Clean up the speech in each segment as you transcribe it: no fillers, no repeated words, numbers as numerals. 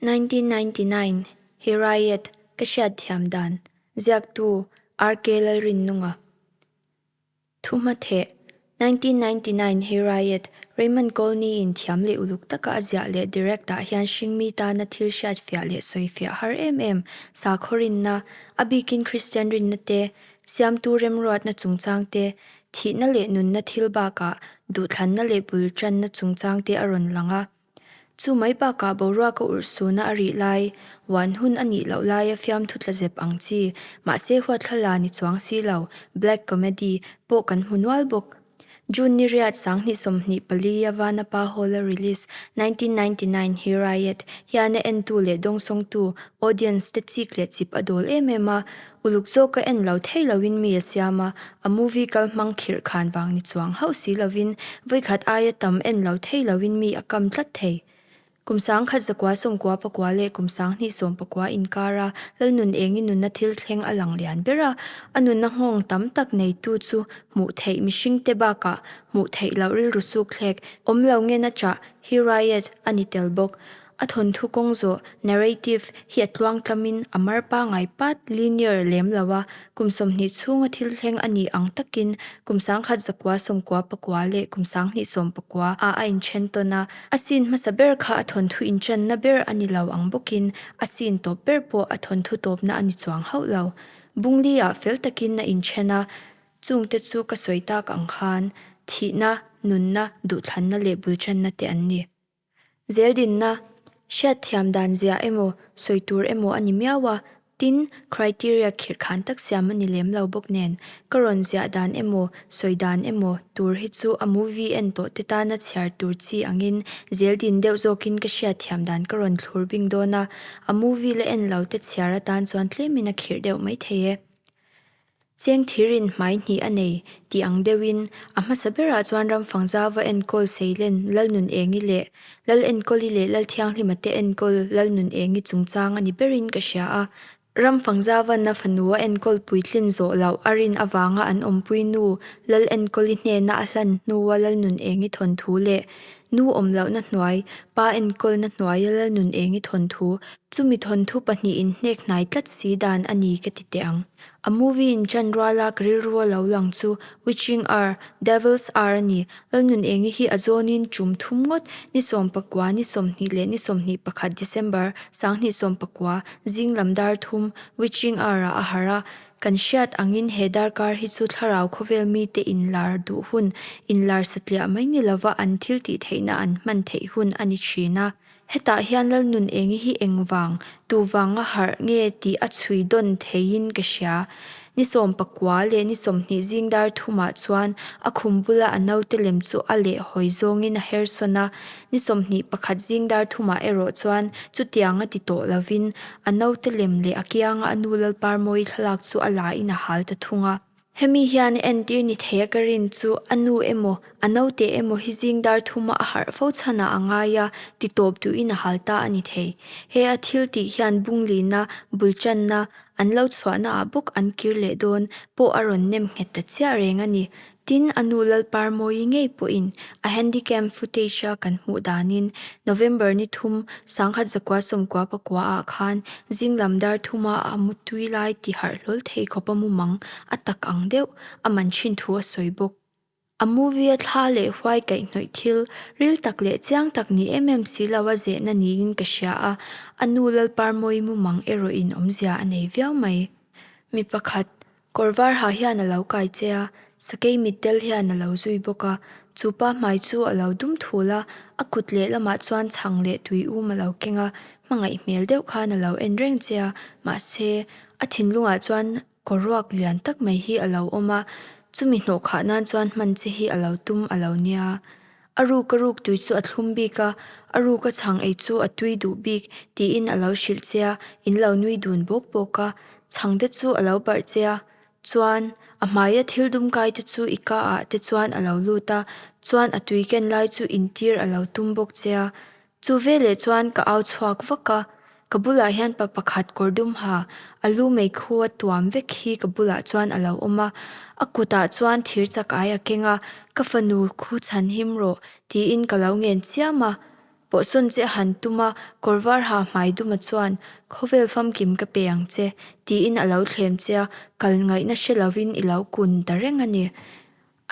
1999, Hiriat, Ka hriatthiam dan, Ziaktu, RK Lalrinnunga. Thuhmatheh, 1999, Hiriat, Raymond Colney-in thiam leh uluk taka a ziah leh direct ah hian hringmi tana thil hriatfiah leh sawifiah har em em, sakhaw rinna, a bikin Kristian rinna te, siamtu remruatna chungchang te, thihna leh nunna thil bakah duhthlanna leh bul tanna chungchang te a rawn lang a. Chu mai bakah boruaka urhsuna a rih lai, uan hun a nih loh laia fiamthu tla zep ang chi, mahse huatthlala ni chuang si lo, black comedy, pawh kan hmu nual bawk. June ni riat 2024 a Vanapa Hall-a release 1999 hi Riot hian a entu leh dawngsawngtu, audience, te chik leh chip a dawl em em a, Uluk zawk ka en lo thei loin mi a siam a, a movie kal hmang khirh khan vang ni chuang hauh si lovin vawikhat aia tam en lo thei loin mi a kam tlat thei. Kum 1994 leh kum 2019 inkara Lalnun Engi nunna thil thleng a lang lian ber a, a nunna nghawng tam tak neitu chu hmuh theih mihringte bakah hmuh theih loh rilru sukthlek awm lo ngen a chah hi riot a ni tel bawk. A thawnthu kawng zawh, narrative, hi a tluang tlamin a mar pangai pat, linear, lem lo a, kum 20 chhunga thil thleng a nih ang takin kum 1994 leh kum 2019 ah a inthen tawn a, a scene hmasa ber kha a thawnthu inthenna ber a ni lo ang bawkin a scene tawp ber pawh a thawnthu tawpna a ni chuang hauh lo. Bungli ah fel takin a inthen a, chungte chu ka sawi tak ang khan thihna, nunna, duhthlanna leh bulthenna te an ni. Zeldinna, hriatthiam dan zia emaw, sawi tur emaw a ni miau a, tin, criteria khirh khan tak siam a ni lem lo bawk nen, ka rawn ziah dan emaw, sawi dan emaw tur hi chu a movie en tawh te tana chhiar tur chi angin zeldin deuh zawkin ka hriatthiam dan ka rawn thlur bing dawn a, a movie la en lo te chhiar atan chuan tlemin a khirh deuh maithei e. Cheng thirin hmai hnih a nei, tih ang deuhin, a hmasa berah chuan Ramfangzauva enkawl Seilen Lalnunengi leh Lalenkawli leh Lalthianghlima te enkawl Lalnunengi chungchang a ni berin ka hria a. Ramfangzauvan a fanu a enkawl puitlin zawh loh a rin avanga an awmpui nu Lalenkawli hnena a hlan hnua Lalnunengi thawnthu leh nu awm lohna hnuai, pa enkawlna hnuaia Lalnunengi thawnthu, chumi thawnthu pahnihin hnek hnai tlat si dan a ni ka ti teh ang. A movie in chan ruala ka rilru a lo lang chu Witching Hour, Devil's Hour a ni. Lalnunengi hi a zawnin tum thum ngawt, ni 19, ni 20 leh ni 21 December, 2019, zing lam dar thum, Witching Hour ah a harh a. Kan hriat angin he darkar hi chu thlarau khawvel mite inlar duh hun, inlar satliah mai ni lova an thil tih theihna an hman theih hun a ni thin a. Hetah hian Lalnunengi hi engvang, tuvanga harh nge tih a chhui dawn theiin ka hria. Ni 19 leh ni 20 zing dar thumah chuan a khum bula a naute lem chu a leh hawi zawngin a her sawn a, ni 21 zing dar thumah erawh chuan chutiang a ti tawh lovin a naute lem leh a kianga a nu Lalparmawii thlalak chu a la in a hal ta thung a. Hemi hian entir ni thei a ka rin chu a nu emaw, a naute emaw hi zing dar thuma a harh fo chhanah a ngai a, ti tawp duhin a hal ta a ni thei. He a thil tih hian bunglina, bulchanna, an lo chhuahna ah bawk an kir leh dawn pawh a rawn nem nghet ta chiah reng a ni. Tin, a nu Lalparmawii ngei pawhin a handycam footage-a kan hmuh danin November ni thum, 1999 ah khan zing lam dar thuma a mutui lai ti harh hlawl thei khawp a mumang a tak ang deuh a man thin thu a sawi bawk. A movie a thla leh huai kaihhnawih thil ril tak leh chiang tak ni em em si lo a zehna niin ka hria a, a nu Lalparmawii mumang erawhin awmzia a nei viau mai. Mi pakhat Kawr var ha hian a lo kai che a, sakei mitdel hian a lo zui bawk a, chu pa hmai chu a lo dum thul a, a kut lehlamah chuan chhang leh tui um a lo keng a, hmangaih hmel deuh khan a lo en reng che a, mahse, a thinlungah chuan kawr ruak lian tak mai hi a lo awm a, chumi hnawh khah nan chuan hman che hi a lo tum a lo nia. A ruk a ruk tui chu a thlum bik a, a ruk a chhang ei chu a tui duh bik, tiin a lo hrilh che a, in lo nui dun bawk bawk a. Chhang te chu a lo barh che a, chuan a hmaia thil dum kai te chu i ka ah te chuan a lo lut a, chuan a tui ken lai chu intir a lo tum bawk che a. Chu veleh chuan ka au chhuak vak a, ka bulah hian pa pakhat kawr dum ha, a lu meikhu a tuam vek hi ka bulah chuan a lo awm a, a kutah chuan thir chak ai a keng a, ka fanu khu chhan him rawh tiin ka lo ngen chiam a. Pawhsawn che a han tum a, kawr var ha hmai duma chuan, Khawvel famkim ka pe ang che, tiin a lo thlem che a, kal ngaihna hre lovin i lo kun ta reng a ni.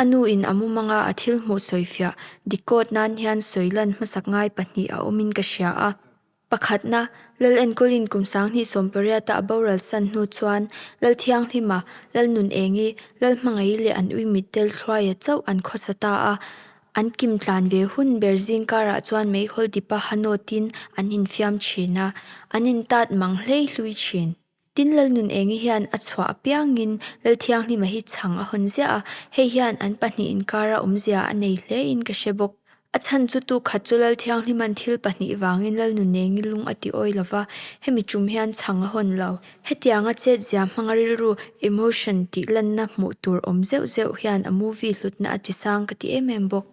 A nuin a mumanga a thil hmuh sawifiah decode nan hian sawi lan hmasak ngai pahnih a awmin ka hria a. Pakhatna, Lal Enkawlin kum 2008 a boral san hnu chuan Lal Thianghlima, Lal Nunengi, Lal Hmangaih leh an ui mittel Thluaia chauh an khawsa ta a. An kim tlan ve hun ber zingkarah chuan meihawl dipa hanawtin an infiam thin a, an intat mang hlei hlui thin. Tin, Lal Nunengi hian a chhuah apiangin Lal Thianghlima hi chhang a hawn ziah a, hei hian an pahnih inkara awmzia a nei hlein ka hre bawk. A chhan chu tu khat chu Lal Thianghlima'n thil pahnih vangin Lal Nunengi lung a ti awi lova, hemi tum hian chhang a hawn lo. Hetianga chetzia hmanga rilru, emotion, tih lanna hmuh tur awm zeuh zeuh hian a movie hlutna a ti sang ka ti em em bawk.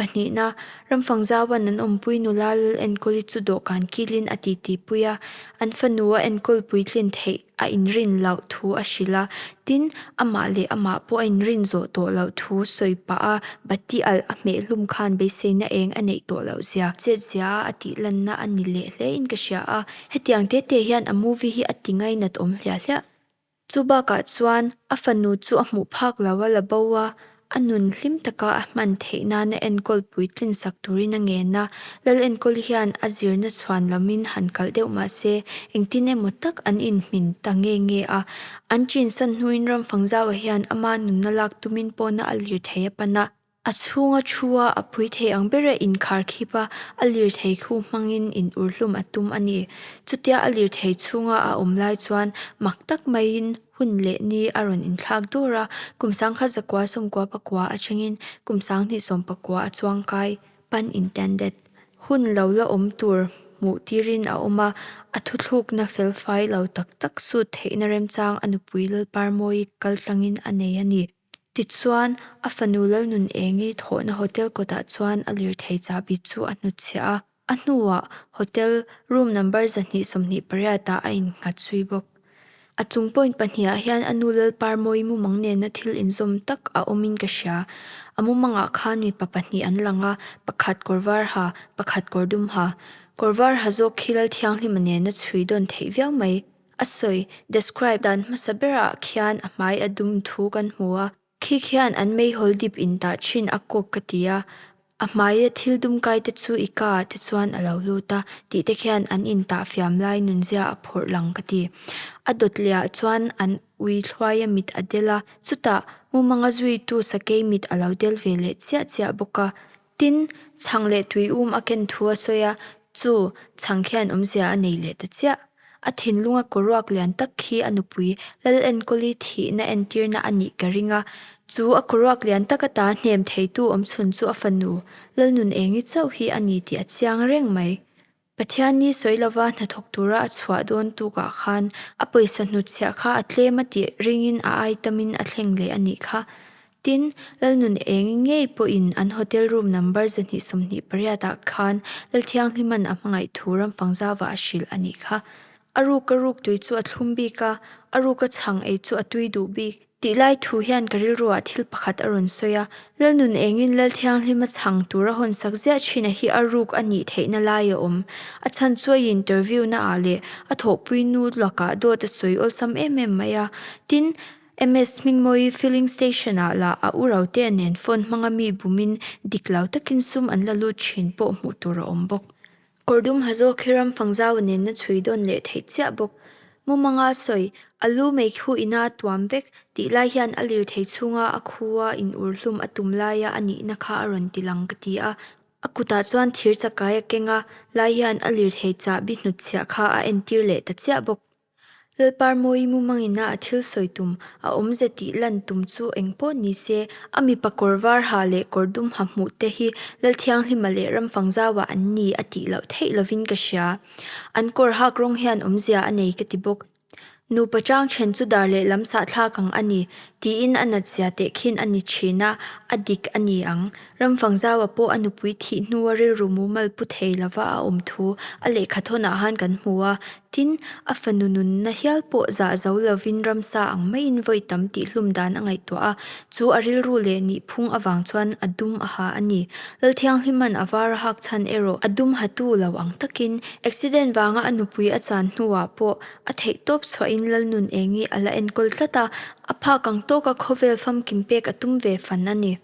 Pahnihna, Ramfangzaua'n an awmpui nula Lal Enkawli chu dawhkan kilin a titipui a, an fanu a enkawl puitlin theih a inrin loh thu a hrilh a, tin, amah leh amah pawh a inrin zawh tawh loh thu sawi pah a bati alh a hmeh hlum khan beiseina eng a neih tawh loh zia, chet zia a tih lanna a ni leh hlein ka hria a, hetiang te te hian a movie hi a ti ngainat awm hliah hliah. Chu bakah chuan a fanu chu a hmuh phak lo a la bo a, a nun hlim taka a hman theih nana enkawl puitlin sak turin a ngen a. Lal enkawl hian a zirna chhuan lamin han kalh deuh mah se, engtin emaw tak an inhmin ta nge nge a. An chinsan hnuin Ramfangzaua hian ama nunna lak tumin pawna a lirthei a pan a. A chhunga thu a a pui thei ang bera inkhar khip a, a lirthei khu hmangin in urhlum a tum a ni. Chutia a lirthei chhunga a awm lai chuan mak tak maiin hun leh ni a rawn inthlak dawr a, kum 1994 atangin kum 2019 a chuang kai, pun intended, hun lo la awm tur hmuh tirin a awm a, a thuthlukna felfai lo tak tak sut theihna remchang a nupui Lalparmawii kaltlangin a nei a ni. Tichuan, a fanu Lalnunengi thawhna hotel kawtah chuan a lirthei chahbi chu a hnutchhiah a. A hnuah hotel room number 228 ah a innghat zui bawk. A chung point pahnihah hian a nu Lalparmawii mumang nena thil inzawm tak a awmin ka hria. A mumangah khan mipa pahnih an lang a, pakhat kawr var ha, pakhat kawr dum ha. Kawr var ha zawk khi Lalthianghlima nena chhui dawn theih viau mai. A sawi, describe, dan hmasa berah khian a hmai a dum thu kan hmu a. Khi khian an meihawl dip in tah thin a kawk ka ti a. A hmaia thil dum kai te chu i ka ah te chuan a lo lut a tih te khian an in tah fiam lai nunzia a phawrh lang ka ti. A dawt leh ah chuan an ui thluaia mit a del a, chutah mumanga zuitu sakei mit a lo del ve leh chiah chiah bawk a. Tin, chhang leh tui um a ken thu a sawi a, chu chhang khian awmzia a nei leh ta chiah. A thinlunga kawruak lian tak khi a nupui Lal Enkawli thihna entirna a nih ka ring a, chu a kawruak lian tak ata hnem theitu awmchhun chu a fanu Lal Nunengi chauh hi a ni tih a chiang reng mai. Pathianni sawi lova hnathawk tura a chhuah dawn tukah khan a pawisa hnutchhiah kha a tlem a tih ringin a ai tamin a thleng leh a nih kha. Tin, Lalnun eng ngei pawhin an hotel room number 228 ah khan Lalthianghlima'n a hmangaih thu Ramfangzauva a hrilh a nih kha. A ruk a ruk tui chu a thlum bik a, a ruk a chhang ei chu a tui duh bik. Tih lai thu hian ka rilruah thil pakhat a rawn sawi a, Lalnun engin Lalthianghlima chhang tur a hawn sak ziah thin a hi a ruk a nih theihna lai a awm. A chhan chu a interview na ah leh a thawhpui nu lakah dawt a sawi awlsam em em mai a. Tin, MS Hmingmawii filling station ah lah a u Rotea nen phone hmanga mi bumin dik lo takin sum an la lut thin pawh hmuh tur a awm bawk. Kawr dum ha zawk hi ram fangzau nen a chhui dawn leh theih chiah bawk. Mumanga sawi, a lu mei khu ina a tuam vek, tih lai hian a lirthei chhunga a khua in ur hlum a tum laia a nihna kha a rawn ti lang ka ti a. A kutah chuan thir chakai a keng a, lai hian a lirthei chahbi hnutchhiah kha a entir leh ta chiah bawk. Lalparmawii mumangina a thil sawi tum, a awmze tih lan tum chu eng pawh ni se, a mipa kawr var ha leh kawr dum ha hmuh te hi Lalthianghlima leh Ramfangzaua an ni a tih loh theih lovin ka hria. An kawr hak rawng hian awmzia a nei ka ti bawk. Nupa chang then chu dar leh lam sahthlak ang a ni, tiin a natzia teh khin a ni thin a, a dik a ni ang. Ramfangzaua pawh a nupui thih hnua rilru mumal pu thei lova a awm thu a lehkhathawnah han kan hmu a. Tin, a fanu nunna hial pawh zah zo lovin ramsa ang maiin vawi tam tihhlum dan a ngaihtuah a, chu a rilru leh nihphung avang chuan a dum a ha a ni. Lalthianghlima'n a var a hak chhan erawh a dum hatu lo ang takin accident vanga a nupui a chan hnuah pawh a theihtawp chhuahin Lalnun Engi a la enkawl tlat a, a phak ang tawka khawvel famkim pek a tum ve fan a ni.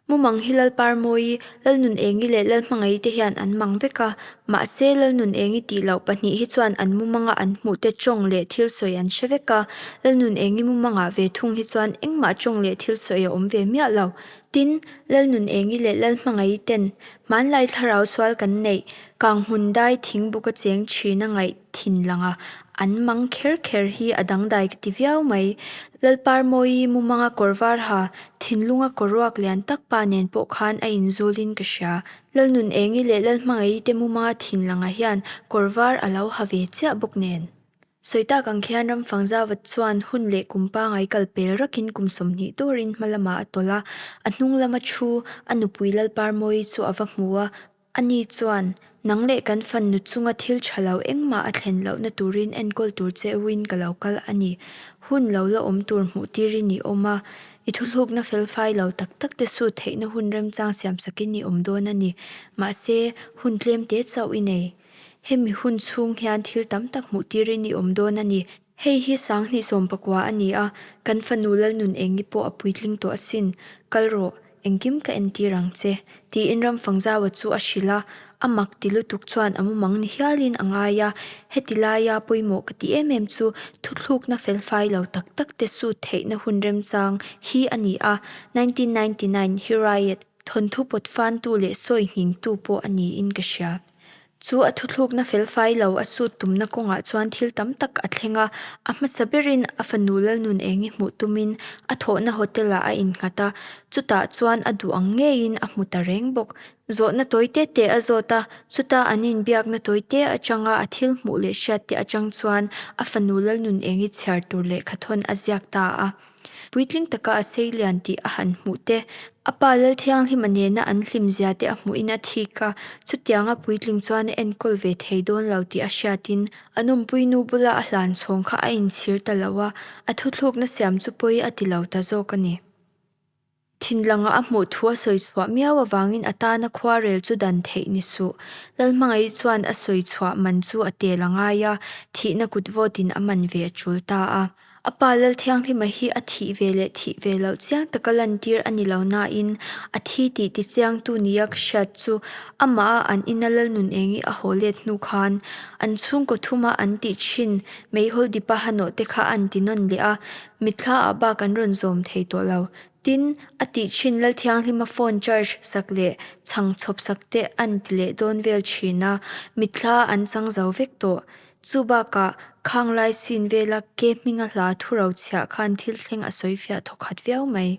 Mumang hi Lalparmawi, Lalnun Engi leh Lalhmangaih te hian an mang vek a, mahse Lalnun Engi tih loh pahnih hi chuan an mumanga an hmuh te tawng leh thil sawi an hre vek a, Lalnun Engi mumangah ve thung hi chuan engmah tawng leh thil sawi a awm ve miah lo. Tin, Lalnun Engi leh Lalhmangaih ten hmanlai thlarau sual kan neih, Kanghmun dai thingbuk a cheng thin a ngaih thin langa an mang kher kher hi a dangdai ka ti viau mai. Lalparmawi mumanga kawr var ha, thinlunga kawr ruak lian tak pa nen pawh khan a inzulin ka hria. Lalnun Engi leh Lalhmangaih te mumanga thin langa hian kawr var a lo ha ve chiah bawk nen. Sawi tak ang khian Ramfang Zavat chuan hun leh kum pangai kal pel rakin kum 20 turin hma lamah a tawlh a, a hnung lama thu a nupui Lalparmawi chu a va hmu a, Ani chuan, Nang leh kan fannu chunga thil tha lo engmah a thlen lohna turin enkawl tur che uin ka lo kal a ni. Hun lo la awm tur hmuh tirin i awm a, i thuthlukna felfai lo tak tak te sut theihna hun remchang siamsakin i awm dawn a ni. Mahse, hun tlem te chauh i nei. Hemi hun chhung hian thil tam tak hmuh tirin i awm dawn a ni. Hei hi 2019 a ni a, kan fanu Lalnun Engi pawh a puitling tawh asin, kal rawh, engkim ka entir ang che, tiin Ramfangzaua chu a hrilh a, a mak ti lutuk chuan a mumang ni hialin a ngai a, heti laia pawimawh ka ti em em chu thuthlukna felfai lo tak tak te sut theihna hun remchang hi a ni a, 1999 hi riot thawnthu pawt fantu leh sawi nghingtu pawh a niin ka hria. Chu a thuthlukna felfai lo a sut tumna kawngah chuan thil tam tak a thleng a, a hmasa berin a fanu Lalnun Engi hmuh tumin a thawhna hotel-ah a innghat a, chutah chuan a duh ang ngeiin a hmu ta reng bawk. Zawhna tawi te te a zawt a, chuta an inbiakna tawi te atanga a thil hmuh leh hriat te atang chuan a fanu Lalnun Engi chhiar tur lehkhathawn a ziak ta a. Puitling taka a sei lian tih a han hmuh te, a pa Lalthianghlima nena an hlim zia te a hmuhin a thik a, chutianga puitling chuan a enkawl ve thei dawn lo tih a hriatin a nawmpui nu bula a hlan chhawng kha a inchhir ta lo a, a thuthlukna siam chu pawi a ti lo ta zawk a ni. Thinlanga a hmuh thu a sawi chhuah miau avangin a tana khuarel chu dan theih ni suh. Lalhmangaih chuan a sawi chhuah man chu a tel a ngai a, thihna kut vawtin a man ve a tul ta a. A pa Lalthianghlima hi a thih ve leh thih ve loh chiang taka lantir a ni lo nain a thi tih tichiangtu nia ka hriat chu amah a an ina Lalnun Engi a haw let hnu khan an chhungkaw thuma an tih thin meihawl dipa hanawh te kha an ti nawn leh a, mitthla ah bak an rawn zawm thei tawh lo. Tin, a tih thin Lalthianghlima phone charge sak leh chhang chhawp sak te an ti leh dawn vel thin a, mitthla an chang zo vek tawh. Chu bakah, khang lai scene vela ke hminga hla thu ro chhiah khan thil thleng a sawi fiah thawkhat viau mai.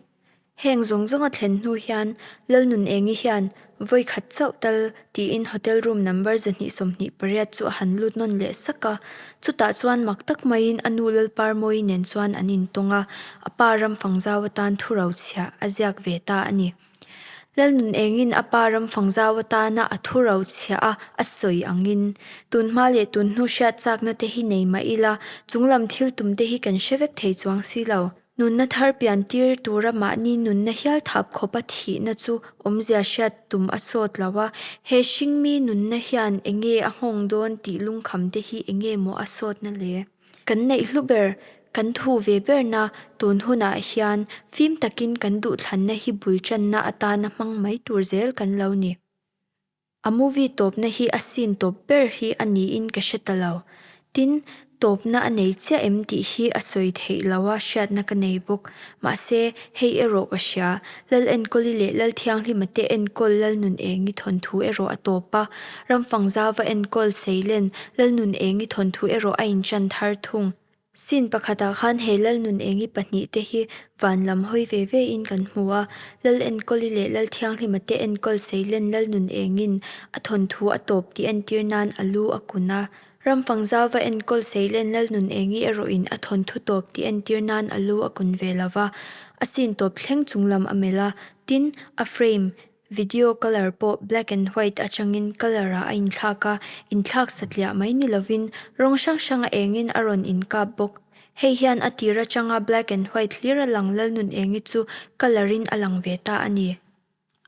Heng zawng zawng a thlen hnu hian Lalnun Engi hian vawi khat chauh tal tiin hotel room number 228 chu a han lut nawn leh sak a. Chutah chuan mak tak maiin a nu Lalparmawi nen chuan an intawng a, a pa Ramfangzau atan thu ro chhiah a ziak ve ta a ni. Lalnun engin a pa ram fangzau atana a thu ro chhiah a a sawi angin, tun hma leh tun hnu hriat chakna te hi nei mah ila, chunglam thil tum te hi kan hre vek thei chuang si lo. Nunna thar pian tir tura mahni nunna hial thap khawpa thihna chu awmzia hriat tum a sawt lo a, he hringmi nunna hian enge a nghawng dawn tih lungkham te hi enge maw a sawtna le? Kan neih hlu ber, kan thu ve berna tun hunah hian fim takin kan duhthlanna hi bul tanna atana hmang mai tur zel kan lo ni. A movie tawpna hi a scene tawp ber hi a niin ka hre ta lo. Tin, tawpna a nei chiah em tih hi a sawi theih lo a hriatna ka nei bawk. Mahse, hei erawh ka hria, Lal Enkawli leh Lal Thianghlima te enkawl Lalnun Engi thawnthu erawh a tawp a, Ramfangzauva enkawl Seilen Lalnun Engi thawnthu erawh a inchan thar thung. Scene pakhatah khan he Lalnun Engi pahnih te hi van lam hawi ve ve in kan hmu a, Lal Enkawli leh Lal Thianghlima te enkawl Seilen Lalnun Engin a thawnthu a tawp tih entir nan a lu a kun a, Ramfangzauva enkawl Seilen Lalnun Engi erawhin a thawnthu tawp tih entir nan a lu a kun ve lo va, a scene tawp thleng chung lam a melh a, tin, a frame, Video colour pawh black and white atangin colour ah a inthlak a, inthlak satliah mai ni lovin rawng hrang hrang a engin a rawn inkap bawk. Hei hian a tir atanga black and white hlir a lang Lalnun Engi chu colour in a lang ve ta a ni.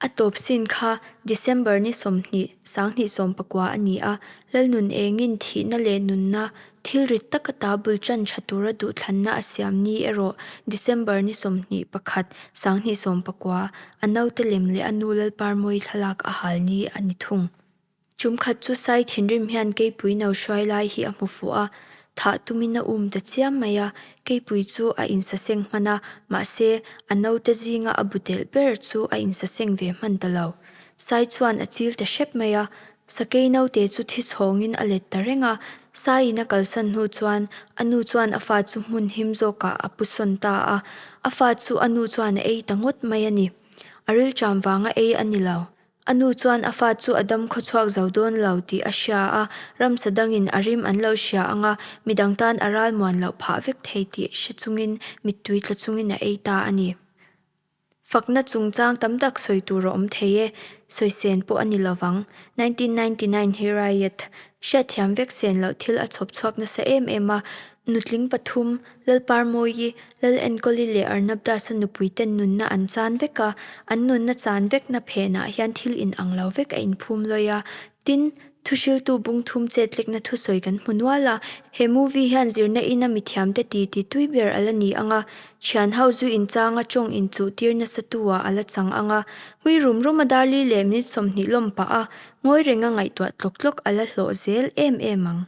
A tawp sin kha December ni 20, 2019 a ni a, Lalnun Engin thihna leh nunna thil rit taka ta bul tan tha tura duhthlanna a siam ni erawh December ni 21, 2019, a naute lem leh a nu Lalparmawii thlalak a hal ni a ni thung. Tum khat chu Sai thinrim hian keipui no hruai lai hi a hmu fuh a, thah tumin a um ta chiam mai a, keipui chu a insaseng hman a, mahse, a naute zinga a bu telh ber chu a insaseng ve hman ta lo. Sai chuan a chil ta hrep mai a, sakei naute chu thi chhawngin a let ta reng a, Saiin a kalsan hnu chuan a nu chuan a fa chu hmun him zawkah a pu sawn ta a, a fa chu a nu chuan a ei ta ngawt mai a ni. A rilṭam vanga ei a ni lo. A nu chuan a fa chu a dam khawchhuak zo dawn lo tih a hria a, ramsa dangin a rim an lo hria ang a, midang tan a ral muan loh phah vek thei tih hre chungin mittui tla chungin a ei ta a ni. Fakna chungchang tam tak sawi tur a awm thei e, sawi sen pawh a ni lovang. 1999 hi riot hriatthiam vek sen loh thil a chhawp chhuak nasa em em a, nutling pathum, Lalparmawii, Lal Enkawli leh Arnab Das-a nupuiten nunna an chan vek a, an nunna chan vekna phenah hian thil inang lo vek a inphum lawi a. Tin, thuhriltu bung thum chetlekna thusawi kan hmu nual a, he movie hian zirna ina mithiamte ti ti tui ber a la ni ang a, thian ho zu inchanga tawng inchuh tir nasa tu ah a la chang ang a, hmui rum rum a darli leh minute 20 lawm pah a, ngawi renga ngaihtuah tlawk tlawk a la hlawh zel em em ang.